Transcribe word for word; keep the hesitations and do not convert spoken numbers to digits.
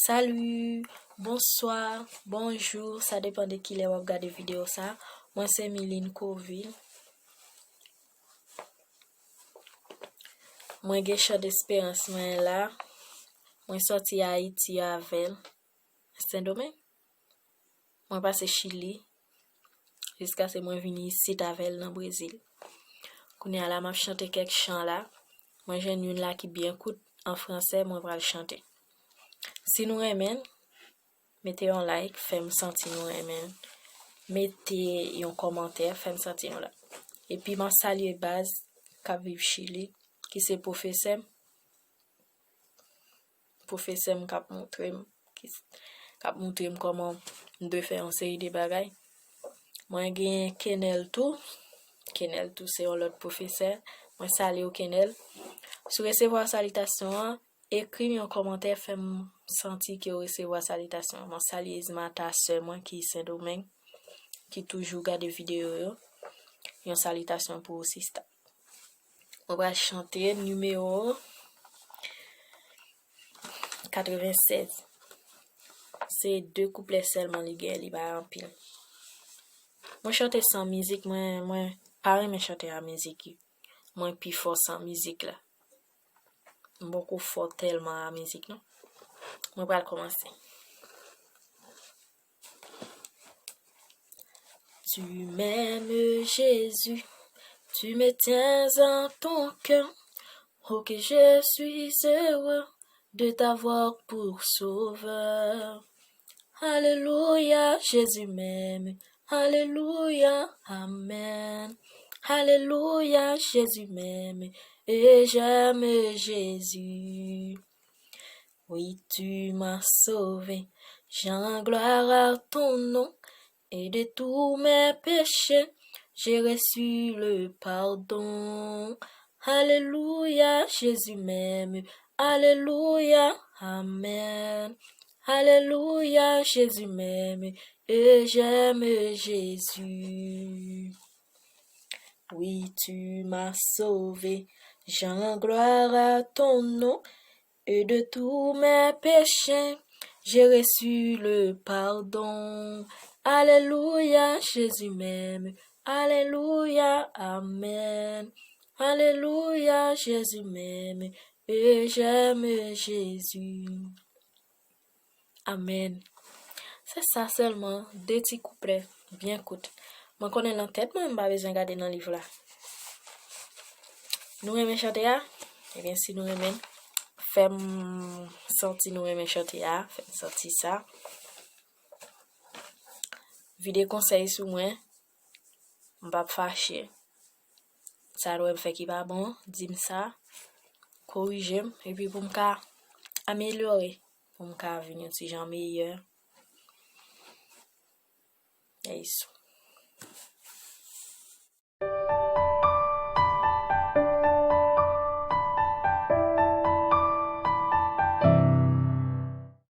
Salut, bonsoir, bonjour, sa depann de kilè w ap gade videyo sa. Mwen se Miline Coville. Mwen gen chan desperans mwen la. Mwen sòti Ayiti avè l. Sendomeng. Mwen pase Chili. Jiskaske mwen vini isit avè l nan Brezil. Kounye a la, m ap chante kèk chan la. Mwen jwenn youn la ki byen kout an fransè, mwen pral chante. Si nou renmen l, mete yon like, fè m santi nou renmen l. Mete yon kòmantè, fè m santi nou la. Epi m ap salye baz k ap viv Chili, ki se pwofesè m. Pwofesè m k ap montre m, ki, k ap montre m kòman m dwe fè yon seri de bagay. Mwen gen Kenel tou. Kenel tou se yon lòt pwofesè. Mwen salye w, Kenel. Si w resevwa salitasyon an, ekri m yon kòmantè, fè m santi ke w resevwa salitasyon an. Mwen salye Esmata, sè mwen ki Sendomeng, ki toujou gade videyo yo. Yon salitasyon pou ou, sista. Mwen pral chante nimewo katrevensèz. Se de kouplè sèlman li gen, li pa anpil. Mwen chante san mizik, mwen, mwen pa renmen chante a mizik. Mwen pi fò san mizik la. M poko fò tèlman a mizik, non. Mwen pral kòmanse. Tu m'aimes, Jésus, tu me tiens en ton cœur. Oh, que je suis heureux de t'avoir pour sauveur. Alléluia, Jésus m'aime. Alléluia, amen. Alléluia, Jésus m'aime et j'aime Jésus. Oui, tu m'as sauvé, je rends gloire à ton nom, et de tous mes péchés, j'ai reçu le pardon. Alléluia, Jésus m'aime. Alléluia, amen. Alléluia, Jésus m'aime, et j'aime Jésus. Oui, tu m'as sauvé, je rends gloire à ton nom, et de tous mes péchés, j'ai reçu le pardon. Alléluia, Jésus m'aime. Alléluia, amen. Alléluia, Jésus m'aime et j'aime Jésus. Amen. Se sa sèlman, de ti kouplè byen kout. Mwen konnen nan tèt mwen, m pa bezwen gade nan liv la. Nou renmen chante a? Ebyen, si nou renmen, fè m santi nou renmen chante a, fè m santi sa. Vide konsèy sou mwen, m p ap fache. Sa nou wè m fè ki pa bon, di m sa, korije m, epi pou m ka amelyore, pou m ka vin yon ti jan meyè. Yes.